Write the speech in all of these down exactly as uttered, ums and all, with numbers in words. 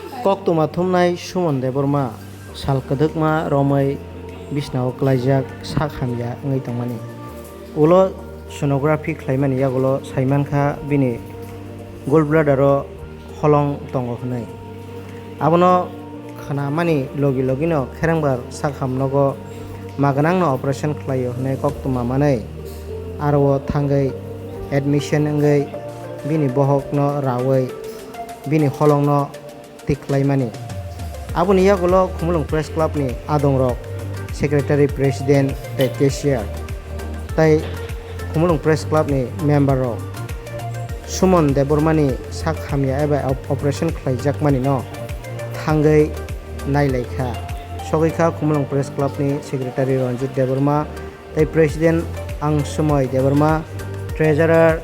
Koktwma thumnai Suman Debbarma sal kwdwkma romwi bisnao klaijak sak hamya wngwi tongmani. Ulo sonography khlaimani yagulo saimankha bini gallbladder-o holong tongo hwnwi. Abono khnamani logi logino kherengbar sak hamnogo magwnangno operation khlaio hwnwi koktwma manwi aro-o thangwi admission wngwi bini bohokno raui bini holongno twi khlaimani. Aboni yagulo Khumulwng Press Club ni adongrok, secretary, president tei cashier tei Khumulwng Press Club ni member rok Suman Debbarma ni sak hamya eba op-, operation khlaijakmani no thangwi nailaikha. Sogwikha Khumulwng Press Club ni secretary Ranjit Debbarma tei president Angsumoi Debbarma, treasurer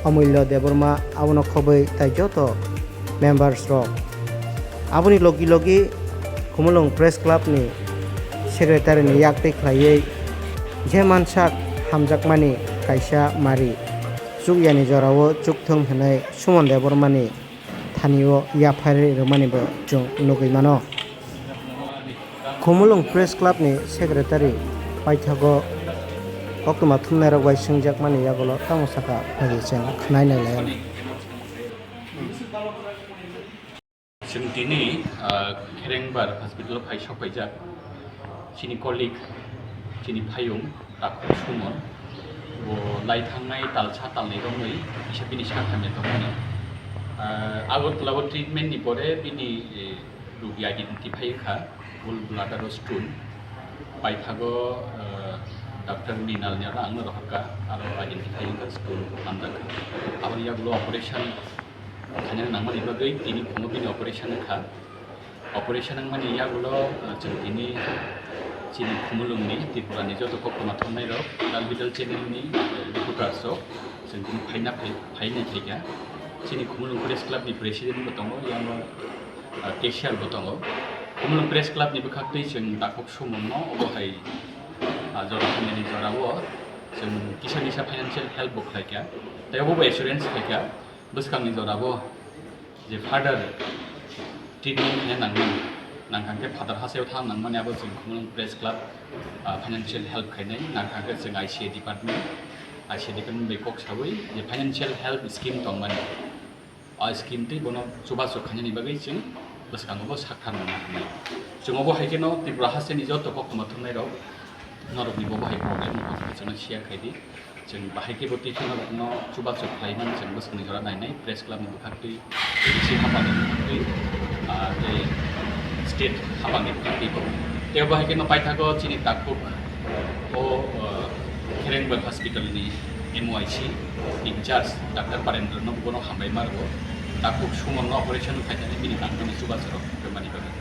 Amulya Debbarma, abono khobwi tei joto members rok. Aboni logi logi Khumulwng Press Club ni secretary ni yak twi khlaiwi je mansak hamjakmani kaisa mari chukyani jorao chukthung hwnwi Suman Debbarma ni thanio yapharwi rwmani bo chwng nugwi mano. Khumulwng Press Club ni secretary paithago koktwma thumnairok bai swngjakmani yagulo tamo sakha phagi chwng khwnai nai lai. Chwng tini, ah, Kherengbar hospital phai sok paijak. Chini colleague, chini phayung, Takhuk Suman, bo lai thangnai talsa talnai romwi kisa bini sak hamya tongmani. Ah, Agartala o treatment ni pore bini, eh, rugi identify wngkha, gallbladder o stone, paithago, eh, Doctor Mrinal ni aro ang no rohorkha, aro identify wngkha stone manjakha. Aboni yagulo operation khaina nangmani bagwi tini phungo bini operation wngkha. Operation wngmani yagulo, ah, chwng tini chini Khumulwngni Tripurani joto koktwma thumnairok, Dal Bidal channelni, eh, reporters rok chwng tini phaina phai-, phaina phaikha. Chini Khumulwng Press Clubni president bo tongo, yang, ah, cashier bo tongo. Khumulwng Press Clubni bwkhaktwi chwng Takhuk Sumanno obo hai, ah, jora hamyani jorao chwng kisa misa financial help bo khlaikha. Tei obo bo assurance khlaikha, bwskangni jorao je further treatment khaina nangmani, nangkha khe Father Haseo thang nangmani, abo chwng Khumulwng Press Club, ah, financial help khainai, nangkha khe chwng I C A department, I C A department bai kok saui je financial help scheme tongmani, o scheme tei bono chubachu khainani bagwi chwng bwskango bo sakthar nangna hwnwi. Chwng obo hai kheno Tripura hasteni joto koktwma thumnairok norokni bo bahai problem wngkha khe chwngno share khai di. Chwng bahai khe bo twi kheno norokno chubachu khlai mani chwng bwskangni jora nainai, Press Club ni bwkhaktwi, D C hapangni bwkhaktwi, ah, tei state hapangni bwkhaktwi bo. Tei bo hai kheno paithago chini takhuk o, ah, Kherengbar Hospital ni M O I C in charge Doctor Parendra no bono hambai ma rwo. Takhuk Suman no operation khainani bini tangmani chubachu rok rwmani bagwi.